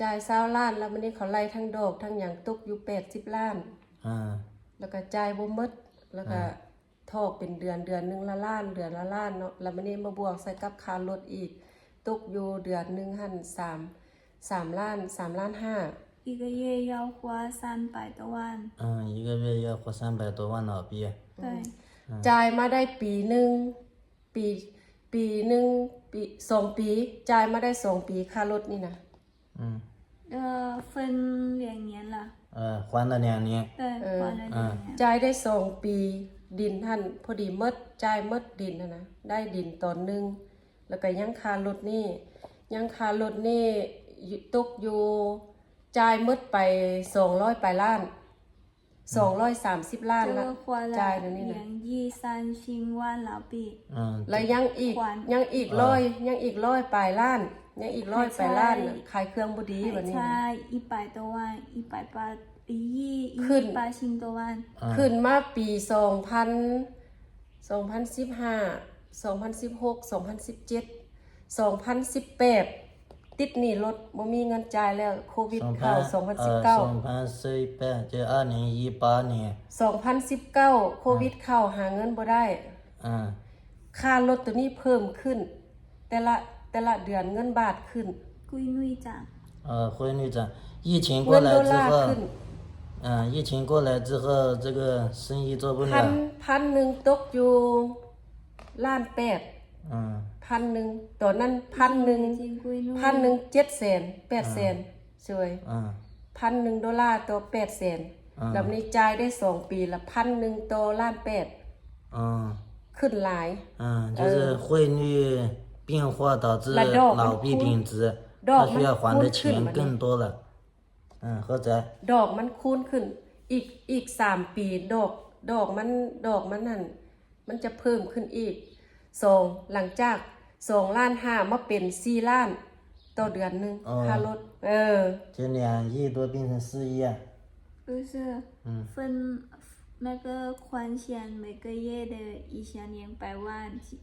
ຈ່າຍຊາວລ້ານ ແລ້ວບາດນີ້ເຂົາໄລ່ທັງດອກທັງຫຍັງຕົກຢູ່ແປດສິບລ້ານ ອ່າ ແລ້ວກໍຈ່າຍບໍ່ໝົດ ແລ້ວກໍ ອ່າ ທອກເປັນເດືອນ ເດືອນໜຶ່ງລະລ້ານ ເດືອນລະລ້ານເນາະ ແລ້ວບາດນີ້ມາບວກໃສ່ກັບຄ່າລົດອີກ ຕົກຢູ່ເດືອນໜຶ່ງຫັ້ນ ສາມ ສາມລ້ານ ສາມລ້ານຫ້າ 一个月要花三百多万。嗯，一个月要花三百多万澳币。对。嗯。ຈ່າຍມາໄດ້ປີໜຶ່ງ ປີ ປີໜຶ່ງ ປີ ສອງປີ ຈ່າຍມາໄດ້ສອງປີຄ່າລົດນີ້ນະ 嗯。呃，分两年了。呃，还了两年。对，嗯。还了两年。จ่າຍໄດ້ສອງປີ ດິນຫັ້ນພໍດີໝົດ ຈ່າຍໝົດດິນຫັ້ນນະ ໄດ້ດິນຕອນໜຶ່ງ ແລ້ວກໍຍັງຄ່າລົດນີ້ ຍັງຄ່າລົດນີ້ຕົກຢູ່ ຈ່າຍໝົດໄປສອງຮ້ອຍປາຍລ້ານ ສອງຮ້ອຍສາມສິບລ້ານລະ ຈ່າຍດຽວນີ້ນະ 两亿三千万澳币。 ແລ້ວຍັງອີກ ຍັງອີກຮ້ອຍ ຍັງອີກຮ້ອຍປາຍລ້ານ ຍັງອີກຮ້ອຍປາຍລ້ານ ຂາຍເຄື່ອງບໍ່ດີບາດນີ້ນະ 一百多万，一百八，一亿，一亿八千多万。 ຂຶ້ນມາປີສອງພັນ ສອງພັນສິບຫ້າ ສອງພັນສິບຫົກ ສອງພັນສິບເຈັດ ສອງພັນສິບແປດ ຕິດໜີ້ລົດ ບໍ່ມີເງິນຈ່າຍແລ້ວ ໂຄວິດເຂົ້າ ສອງພັນສິບເກົ້າ ສອງພັນສິບແປດ ຈະ 二零一八年 ສອງພັນສິບເກົ້າ ໂຄວິດເຂົ້າ ຫາເງິນບໍ່ໄດ້ ອ່າ ຄ່າລົດໂຕນີ້ເພີ່ມຂຶ້ນ ແຕ່ລະ ແຕ່ລະເດືອນເງິນບາດຂຶ້ນ 汇率涨。 呃，汇率涨。疫情过来之后， ເງິນໂດລາຂຶ້ນ 啊，疫情过来之后，这个生意做不了。 ພັນ ພັນໜຶ່ງຕົກຢູ່ລ້ານແປດ ອືມ ພັນໜຶ່ງ ຕອນນັ້ນພັນໜຶ່ງ ພັນໜຶ່ງເຈັດແສນ ແປດແສນ ອ່າ ຊ່ວຍ ອ່າ ພັນໜຶ່ງໂດລາຕໍ່ແປດແສນ ອ່າ ແລ້ວນີ້ຈ່າຍໄດ້ສອງປີລະພັນໜຶ່ງຕໍ່ລ້ານແປດ ອ່າ ຂຶ້ນຫຼາຍ ອ່າ 就是汇率变化导致 ແລະດອກມັນຄູນ 老币贬值 ດອກມັນຄູນຂຶ້ນ ເຂົາເສຍຄວາມໄດ້ແຂງຂຶ້ນໂຕລະ ອ່າ ເຂົ້າໃຈ ດອກມັນຄູນຂຶ້ນ ອີກ ອີກສາມປີ ດອກ ດອກມັນ ດອກມັນຫັ້ນ ມັນຈະເພີ່ມຂຶ້ນອີກ ສອງ ຫຼັງຈາກສອງລ້ານຫ້າມາເປັນສີ່ລ້ານຕໍ່ເດືອນໜຶ່ງ ອໍ ຄ່າລົດ ເອີ 从两亿多变成四亿啊。不是，嗯。分，那个还钱每个月的一千两百万，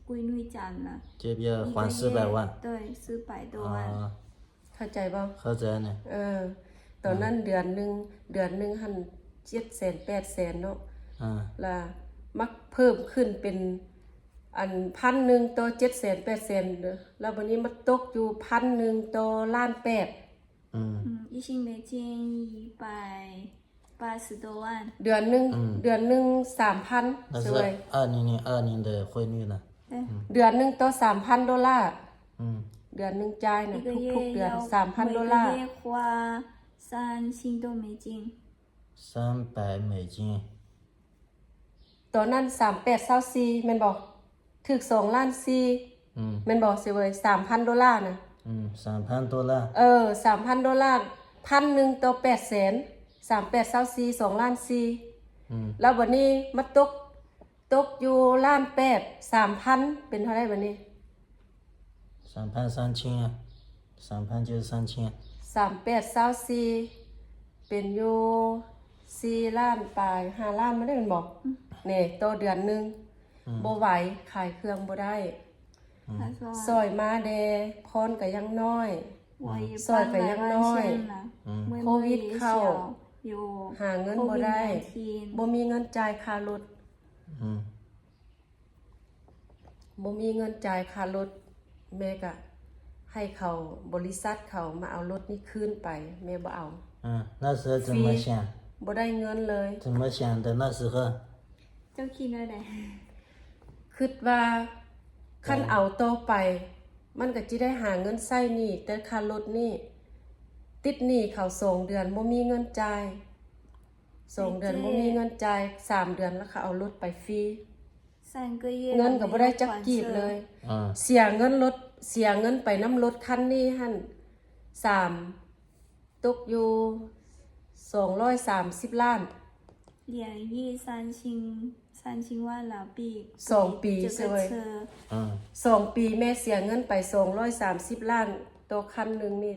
汇率涨了，这边还四百万。一个月，对，四百多万。哦。 ເຂົ້າໃຈບໍ່? ເຂົ້າໃຈນະ ເອີ ຕອນນັ້ນ ອ່າ ເດືອນໜຶ່ງ ເດືອນໜຶ່ງຫັ້ນເຈັດແສນ ແປດແສນເນາະ ອ່າ ລະມາເພີ່ມຂຶ້ນເປັນ ອັນ ພັນໜຶ່ງຕໍ່ເຈັດແສນ ແປດແສນເດີ ລະບາດນີ້ມາຕົກຢູ່ພັນໜຶ່ງຕໍ່ລ້ານແປດ ອືມ 嗯，一千美金，一百 八十多万。 ເດືອນໜຶ່ງ ອືມ ເດືອນໜຶ່ງສາມພັນ 但是 ສວຍ 二零年、二零的汇率呢？对。 ອືມ ເດືອນໜຶ່ງຕໍ່ສາມພັນໂດລາ ອືມ ເດືອນໜຶ່ງຈ່າຍນະ 一个月 ທຸກໆເດືອນ 要 ສາມພັນໂດລາ 每个月花三千多美金。 三百美金。 ຕອນນັ້ນສາມແປດຊາວສີ່ແມ່ນບໍ່? ຖືກສອງລ້ານສີ່ ອືມ ແມ່ນບໍ່ ຊິເວີຍ? ສາມພັນໂດລານະ ອືມ ສາມພັນໂດລາ ເອີ ສາມພັນໂດລາ ພັນໜຶ່ງຕໍ່ແປດແສນ ສາມແປດຊາວສີ່ ສອງລ້ານສີ່ ອືມ ແລ້ວບັດນີ້ມາຕົກ ຕົກຢູ່ລ້ານແປດ ສາມພັນ ເປັນເທົ່າໃດບັດນີ້? ສາມພັນສາມຮ້ອຍ ສາມພັນ ສາມແປດຊາວສີ່ ເປັນຢູ່ສີ່ລ້ານປາຍ ຫ້າລ້ານ ບໍ່ໄດ້ແມ່ນບໍ່? ອືມ ນີ້ ຕໍ່ເດືອນໜຶ່ງ ອືມ ບໍ່ໄຫວ ຂາຍເຄື່ອງບໍ່ໄດ້ ອືມ ຊ່ອຍມາແດ່ ພອນກໍຍັງນ້ອຍ ຊ່ອຍກໍຍັງນ້ອຍ ໂຄວິດເຂົ້າ ຫາເງິນບໍ່ໄດ້ ບໍ່ມີເງິນຈ່າຍຄ່າລົດ ອືມ ບໍ່ມີເງິນຈ່າຍຄ່າລົດ ແມ່ກະໃຫ້ເຂົາ ບໍລິສັດເຂົາມາເອົາລົດນີ້ຄືນໄປ ແມ່ບໍ່ເອົາ 啊，那时候怎么想？ ບໍ່ໄດ້ເງິນເລີຍ 怎么想的那时候？ ເຈົ້າຄິດແນວໃດ? ຄິດວ່າ ຄັນເອົາຕໍ່ໄປ ມັນກໍຊິໄດ້ຫາເງິນໃຊ້ໜີ້ ແຕ່ຄ່າລົດນີ້ ຕິດໜີ້ເຂົາສອງເດືອນ ບໍ່ມີເງິນຈ່າຍ ສອງເດືອນບໍ່ມີເງິນຈ່າຍ ສາມເດືອນລະເຂົາເອົາລົດໄປຟຣີ เงินก็บ่ได้จักกีบเลย ອ່າ ເສຍເງິນລົດ ເສຍເງິນໄປນຳລົດຄັນນີ້ຫັ້ນ ສາມ ຕົກຢູ່ສອງຮ້ອຍສາມສິບລ້ານ 两亿三千 三千万澳币 ສອງປີ 这个车 ສອງປີແມ່ເສຍເງິນໄປສອງຮ້ອຍສາມສິບລ້ານຕໍ່ຄັນໜຶ່ງນີ້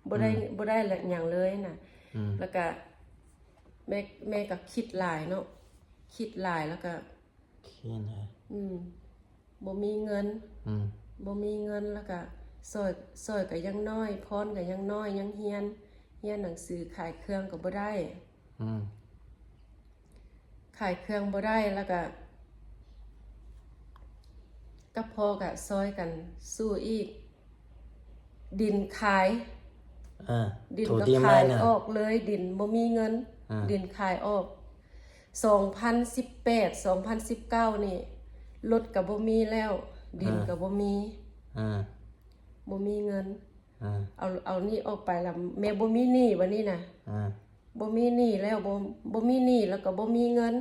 ບໍ່ໄດ້ ອືມ ບໍ່ໄດ້ຫຍັງເລີຍນະ ອືມ ແລ້ວກະ ແມ່ ແມ່ກໍຄິດຫຼາຍເນາະ ຄິດຫຼາຍແລ້ວກໍ ຄິດຫຼາຍ ອືມ ບໍ່ມີເງິນ ອືມ ບໍ່ມີເງິນ ແລ້ວກໍຊ່ອຍ ຊ່ອຍກໍຍັງນ້ອຍ ພອນກໍຍັງນ້ອຍ ຍັງຮຽນ ຮຽນໜັງສື ຂາຍເຄື່ອງກໍບໍ່ໄດ້ ອືມ ຂາຍເຄື່ອງບໍ່ໄດ້ ແລ້ວກະ ກັບພໍ່ກະຊ່ອຍກັນສູ້ອີກ ດິນຂາຍ ເອີ ດິນກໍຂາຍອອກເລີຍ ດິນບໍ່ມີເງິນ ເອີ ດິນຂາຍອອກ. ສອງພັນສິບແປດ ສອງພັນສິບເກົ້ານີ້ ລົດກໍບໍ່ມີແລ້ວ ດິນກໍບໍ່ມີ ເອີ ບໍ່ມີເງິນ ເອີ ເອົາ ເອົານີ້ອອກໄປລະ ແມ່ບໍ່ມີໜີ້ບາດນີ້ນະ ເອີ ບໍ່ມີໜີ້ແລ້ວ ບໍ່ ບໍ່ມີໜີ້ ແລ້ວກໍບໍ່ມີເງິນ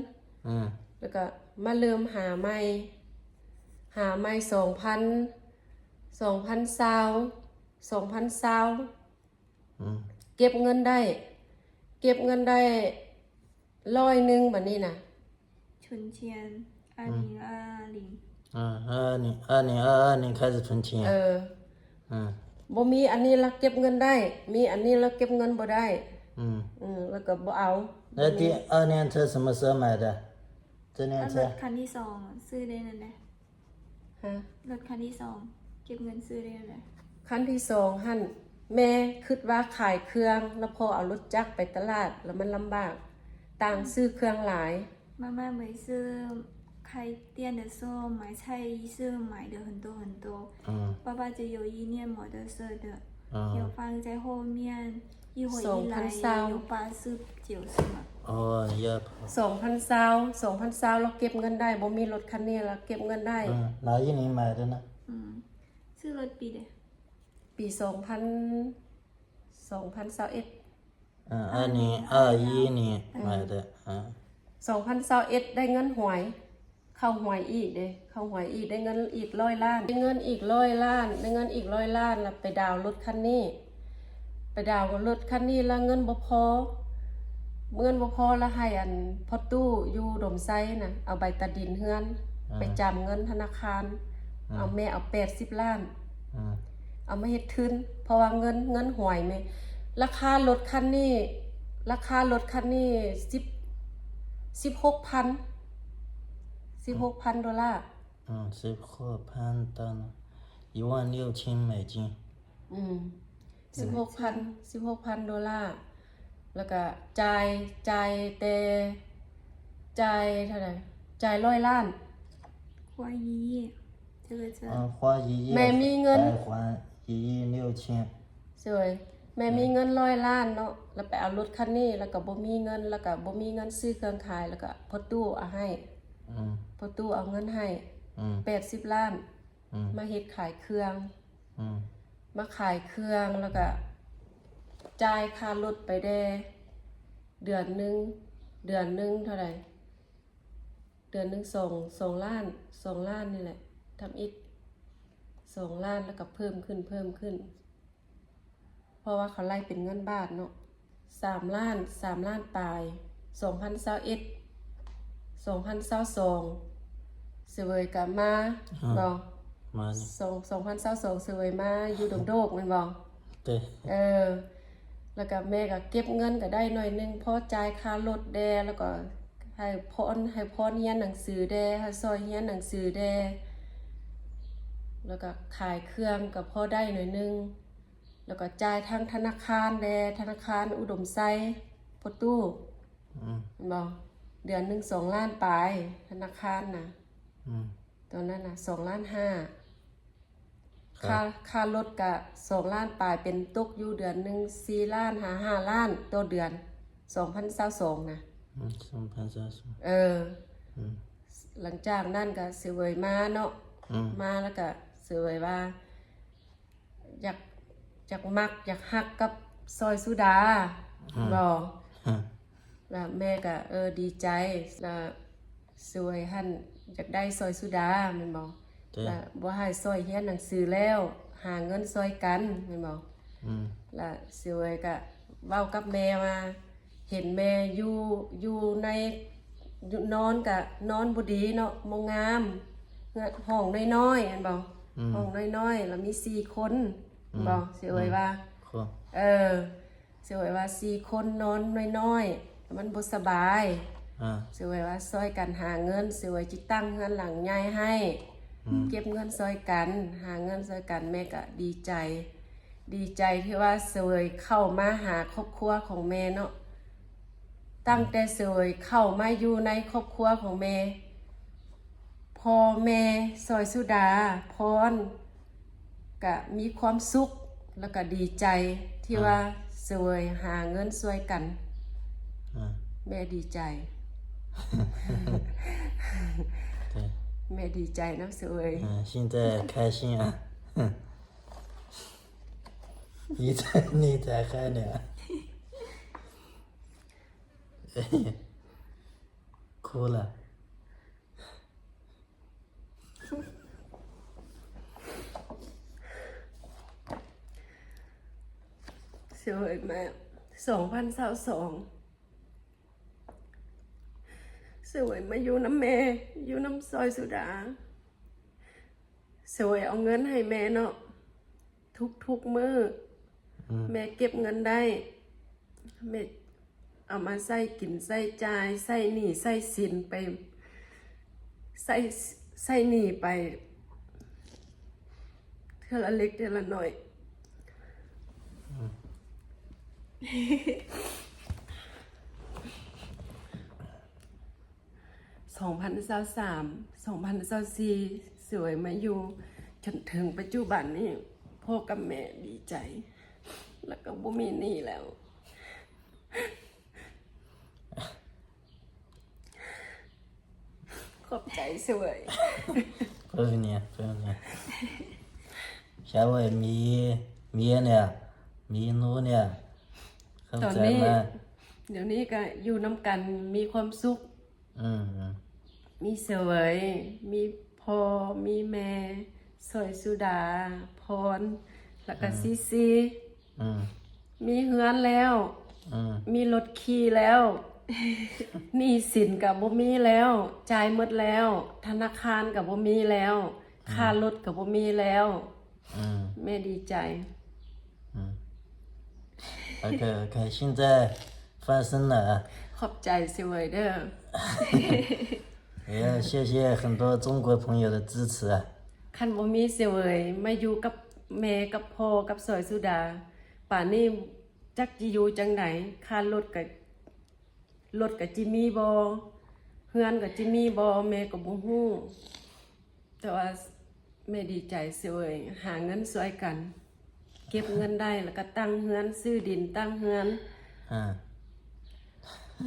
ເອີ ແລ້ວກໍມາເລີ່ມຫາໃໝ່ ຫາໃໝ່ ສອງພັນ ສອງພັນຊາວ ສອງພັນຊາວ ອືມ ເກັບເງິນໄດ້ ເກັບເງິນໄດ້ຮ້ອຍໜຶ່ງ ບາດນີ້ນະ 存钱 ອືມ 二零二零 ອ່າ 二零二零 二零二零 开始存钱 ເອີ ອ່າ ບໍ່ມີອັນນີ້ລະເກັບເງິນໄດ້ ມີອັນນີ້ລະເກັບເງິນບໍ່ໄດ້ ອືມ ອືມ ແລ້ວກໍບໍ່ເອົາ แล้วที่二年车什么时候买的？这辆车 ລົດຄັນທີສອງຊື້ໄດ້ນັ້ນແຫຼະ ຮະ ລົດຄັນທີສອງ ເກັບເງິນຊື້ໄດ້ແລ້ວ ຄັນທີສອງຫັ້ນ ແມ່ຄິດວ່າຂາຍເຄື່ອງ ແລ້ວພໍ່ເອົາລົດຈັກໄປຕະຫຼາດ ແລ້ວມັນລຳບາກ ຕ່າງ ອືມ ຊື້ເຄື່ອງຫຼາຍ 妈妈每次开店的时候买菜是买的很多很多，嗯，爸爸只有一辆摩托车的，嗯，有放在后面，一会一来有八十九十嘛。哦，也 ສອງພັນຊາວ ສອງພັນຊາວ ລາວເກັບເງິນໄດ້ ບໍ່ມີລົດຄັນນີ້ ລາວເກັບເງິນໄດ້ 嗯，哪一年买的呢？嗯，是รถปีเดียว ປີສອງພັນ ສອງພັນຊາວເອັດ ອ່າ ອັນນີ້ 二一年 买的 ອ່າ ສອງພັນຊາວເອັດ ໄດ້ເງິນຫວຍ ເຂົ້າຫວຍອີກເດ້ ເຂົ້າຫວຍອີກ ໄດ້ເງິນອີກຮ້ອຍລ້ານ ໄດ້ເງິນອີກຮ້ອຍລ້ານ ໄດ້ເງິນອີກຮ້ອຍລ້ານ ແລ້ວໄປດາວລົດຄັນນີ້ ໄປດາວລົດຄັນນີ້ ແລ້ວເງິນບໍ່ພໍ ເງິນບໍ່ພໍ ແລ້ວໃຫ້ອັນພໍ່ຕູ້ຢູ່ດົມໄຊນະ ເອົາໃບຕາດິນເຮືອນ ອ່າ ໄປຈຳເງິນທະນາຄານ ອ່າ ເອົາ ແມ່ເອົາແປດສິບລ້ານ ອ່າ ເອົາມາເຮັດທຶນ ເພາະວ່າເງິນ ເງິນຫວຍແມ່ ລາຄາລົດຄັນນີ້ ລາຄາລົດຄັນນີ້ ສິບ ສິບຫົກພັນ ສິບຫົກພັນໂດລາ ອ່າ ສິບຫົກພັນໂດລາ 一万六千美金 ອືມ ສິບຫົກພັນ ສິບຫົກພັນໂດລາ ແລ້ວກະຈ່າຍ ຈ່າຍແຕ່ ຈ່າຍເທົ່າໃດ? ຈ່າຍຮ້ອຍລ້ານ 花一亿 这个车 ອ່າ 花一亿 ແມ່ມີເງິນ 贷款一亿六千 ໂດຍ ແມ່ມີເງິນຮ້ອຍລ້ານເນາະ ແລ້ວໄປເອົາລົດຄັນນີ້ ແລ້ວກໍບໍ່ມີເງິນ ແລ້ວກໍບໍ່ມີເງິນຊື້ເຄື່ອງຂາຍ ແລ້ວກໍພໍ່ຕູ້ເອົາໃຫ້ ອືມ ພໍ່ຕູ້ເອົາເງິນໃຫ້ ອືມ ແປດສິບລ້ານ ອືມ ມາເຮັດຂາຍເຄື່ອງ ອືມ ມາຂາຍເຄື່ອງ ແລ້ວກະຈ່າຍຄ່າລົດໄປແດ່ ເດືອນໜຶ່ງ ເດືອນໜຶ່ງເທົ່າໃດ? ເດືອນໜຶ່ງສອງ ສອງລ້ານ ສອງລ້ານນີ້ແຫຼະ ທຳອິດ ສອງລ້ານ ແລ້ວກະເພີ່ມຂຶ້ນ ເພີ່ມຂຶ້ນ ເພາະວ່າເຂົາໄລ່ເປັນເງິນບາດເນາະ ສາມລ້ານ ສາມລ້ານປາຍ ສອງພັນຊາວເອັດ ສອງພັນຊາວສອງ ສະເຫວີຍກະມາ ອ່າ ເນາະ ມານີ້ ສອງ ສອງພັນຊາວສອງ ສະເຫວີຍມາຢູ່ດົງໂດກແມ່ນບໍ່? ເອີ ແລ້ວກະແມ່ກະເກັບເງິນກະໄດ້ໜ້ອຍໜຶ່ງ ພໍຈ່າຍຄ່າລົດແດ່ ແລ້ວກໍໃຫ້ພອນ ໃຫ້ພອນຮຽນໜັງສືແດ່ ໃຫ້ຊ່ອຍຮຽນໜັງສືແດ່ ແລ້ວກະຂາຍເຄື່ອງກະພໍໄດ້ໜ້ອຍໜຶ່ງ ແລ້ວກໍຈ່າຍທາງທະນາຄານແດ່ ທະນາຄານອຸດົມໄຊ ພໍ່ຕູ້ ອືມ ແມ່ນບໍ່? ເດືອນໜຶ່ງສອງລ້ານປາຍ ທະນາຄານນະ ອືມ ຕອນນັ້ນນະ ສອງລ້ານຫ້າ ຄ່າ ຄ່າລົດກະສອງລ້ານປາຍ ເປັນຕົກຢູ່ເດືອນໜຶ່ງສີ່ລ້ານຫາຫ້າລ້ານຕໍ່ເດືອນ ສອງພັນຊາວສອງນະ ອືມ ສອງພັນຊາວສອງ ເອີ ອືມ ຫຼັງຈາກນັ້ນກະສະເຫວີຍມາເນາະ ອືມ ມາແລ້ວກະສະເຫວີຍວ່າ ຢາກ ຢາກມັກ ຢາກຮັກກັບຊອຍສຸດາ ອືມ ບໍ່ ຮະ ລະແມ່ກະ ເອີ ດີໃຈ ລະສະເຫວີຍຫັ້ນຢາກໄດ້ຊອຍສຸດາແມ່ນບໍ່? ລະບໍ່ໃຫ້ຊອຍຮຽນໜັງສືແລ້ວ ຫາເງິນຊ່ອຍກັນແມ່ນບໍ່? ອືມ ລະສະເຫວີຍກະເວົ້າກັບແມ່ວ່າ ເຫັນແມ່ຢູ່ ຢູ່ໃນ ຢູ່ ນອນກະນອນບໍ່ດີເນາະ ບໍ່ງາມ ເຮືອນ ຫ້ອງນ້ອຍໆ ແມ່ນບໍ່? ອືມ ຫ້ອງນ້ອຍໆ ລະມີສີ່ຄົນ ອືມ ແມ່ນບໍ່? ສະເຫວີຍວ່າ ອືມ ເອີ ສະເຫວີຍວ່າສີ່ຄົນນອນນ້ອຍໆ ມັນບໍ່ສະບາຍ ອ່າ ສະເຫວີຍວ່າຊ່ອຍກັນຫາເງິນ ສະເຫວີຍຈິຕັ້ງເຮືອນຫຼັງໃຫຍ່ໃຫ້ ອືມ ເກັບເງິນຊ່ອຍກັນ ຫາເງິນຊ່ອຍກັນ ແມ່ກະດີໃຈ ດີໃຈທີ່ວ່າສະເຫວີຍເຂົ້າມາຫາຄອບຄົວຂອງແມ່ເນາະ. ຕັ້ງແຕ່ສະເຫວີຍເຂົ້າມາຢູ່ໃນຄອບຄົວຂອງແມ່, ພໍ່ແມ່ ຊອຍສຸດາ ພອນ ກະມີຄວາມສຸກ ແລ້ວກະດີໃຈທີ່ ອ່າ ວ່າສະເຫວີຍຫາເງິນຊ່ວຍກັນ. ອ່າ ແມ່ດີໃຈ. ໂອເຄ ແມ່ດີໃຈນຳສະເຫວີຍ. ອ່າ 现在开心啊。你才，你才开呢。哭了。 ສະເຫວີຍມາ ສອງພັນຊາວສອງ ສະເຫວີຍມາຢູ່ນຳແມ່ ຢູ່ນຳຊອຍສຸດາ. ສະເຫວີຍເອົາເງິນໃຫ້ແມ່ເນາະ ທຸກໆມື້ ອືມ ແມ່ເກັບເງິນໄດ້ ແມ່ເອົາມາໃຊ້ກິນໃຊ້ຈ່າຍ ໃຊ້ໜີ້ໃຊ້ສິນໄປ ໃຊ້ ໃຊ້ໜີ້ໄປເທື່ອລະເລັກເທື່ອລະໜ້ອຍ. ອືມ ສອງພັນຊາວສາມ ສອງພັນຊາວສີ່ ສະເຫວີຍມາຢູ່ຈົນເຖິງປັດຈຸບັນນີ້ ພໍ່ກັບແມ່ດີໃຈ ແລ້ວກໍບໍ່ມີໜີ້ແລ້ວ. ຂອບໃຈສະເຫວີຍ. ເພິ່ນນີ້ ເພິ່ນນີ້ ສະເຫວີຍມີ ມີເນຍ ມີໜູເນຍ ເຂົ້າໃຈມາກ. ດຽວນີ້ກໍຢູ່ນຳກັນມີຄວາມສຸກ. ອືມ ມີສະເຫວີຍ ມີພໍ່ ມີແມ່ ຊອຍສຸດາ ພອນ ແລ້ວກໍ ອືມ ຊີຊີ. ອືມ ມີເຮືອນແລ້ວ. ອືມ ມີລົດຂີ່ແລ້ວ. ໜີ້ສິນກໍບໍ່ມີແລ້ວ ຈ່າຍໝົດແລ້ວ. ທະນາຄານກໍບໍ່ມີແລ້ວ. ອືມ ຄ່າລົດກໍບໍ່ມີແລ້ວ. ອືມ ແມ່ດີໃຈ. ອືມ ໂອເຄ ໂອເຄ 现在翻身了。 ຂອບໃຈສະເຫວີຍເດີ. 也要谢谢很多中国朋友的支持。 ຄັນບໍ່ມີສະເຫວີຍມາຢູ່ກັບແມ່ກັບພໍ່ກັບຊອຍສຸດາ ປານນີ້ຈັກຊິຢູ່ຈັ່ງໃດ. ຄ່າລົດກໍ ລົດກໍຊິມີບໍ່ ເຮືອນກໍຊິມີບໍ່ ແມ່ກໍບໍ່ຮູ້. ແຕ່ວ່າແມ່ດີໃຈສະເຫວີຍ ຫາເງິນຊ່ວຍກັນ ເກັບເງິນໄດ້ ແລ້ວກໍຕັ້ງເຮືອນ ຊື້ດິນຕັ້ງເຮືອນ. ອ່າ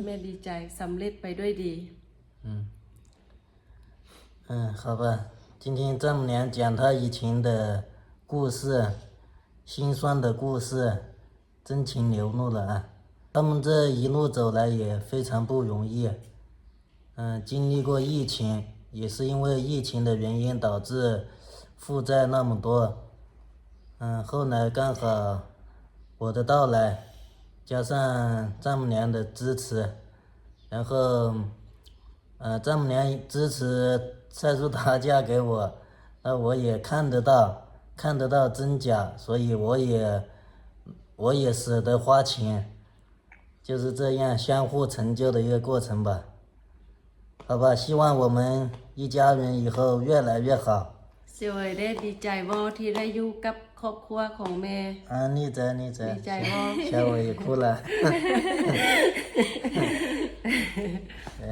ແມ່ດີໃຈ ສຳເລັດໄປດ້ວຍດີ. ອືມ ເອີ 好吧 今天丈母娘讲她以前的故事，心酸的故事， 真情流露了啊。他们这一路走来也非常不容易，嗯，经历过疫情，也是因为疫情的原因导致负债那么多，嗯，后来刚好我的到来，加上丈母娘的支持， 然后，呃，丈母娘支持蔡淑达嫁给我，那我也看得到，看得到真假，所以我也，我也舍得花钱，就是这样相互成就的一个过程吧。好吧，希望我们一家人以后越来越好。 ສະເຫວີຍເດ້ ດີໃຈບໍ່ທີ່ໄດ້ຢູ່ກັບຄອບຄົວຂອງແມ່? ອ່າ ດີໃຈ ດີໃຈ ດີໃຈບໍ່? ສະເຫວີຍ ຄູລະ ເອີ